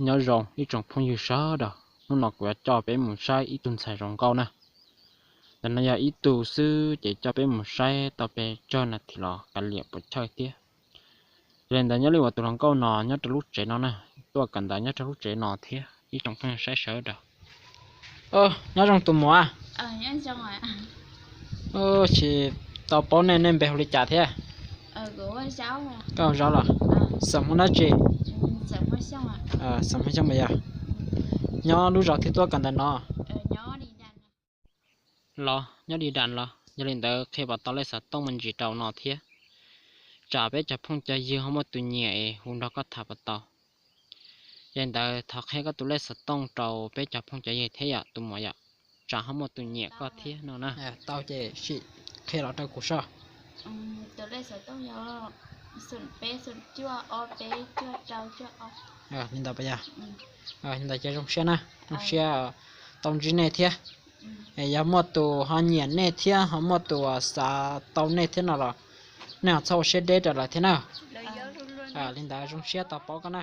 Nyob zoo ib tsoom phooj ywg sawv daws, hnub no kuv yuav coj peb mus saib ib tug ntxhais zoo nkauj na. Ntawm no yog ib tug xwb ces coj peb mus saib tau pes tsawg nas this los kav liam puas chawj thiab. Yog li ntawd nyob li uas tus hluas nkauj no nyob rau lub tsev no na, tuaj kawm ntawv nyob rau lub tsev no thiab ib tsoom phooj ywg saib sawv daws. Nyob zoo tus muam. Tsis tau paub nej, nej npe hu li cas thiab? Koj hu Zaub los? Xeem Hmoob dab tsi? Xeem Hmoob Xyooj yog. Nyob lub zos twg tuaj kawm ntawv no? Los nyob Di Das los? Yog li ntawd qhia puas tau lej xov tooj me ntsis rau no thiab, tsam peb cov phooj cov ywg ho muaj tus nyiam es hu nrog koj tham puas tau. Yog li ntawd thov qhia koj tus lej xov tooj rau peb cov phooj cov ywg thiab yom tus muam yom, tsam ho muaj tus nyiam koj thiab no na. Tau ces sim qhia los rau kuv soj. Li ntawd ces zoo siab na, zoo siab tau ntsib nej thiab. Es yog muaj tus ho nyiam nej thiab ho muaj tus xav tau nej thiab no los nej ho txhob ua siab deb rau lawv thiab na. Li ntawd zoo siab tau paub koj na.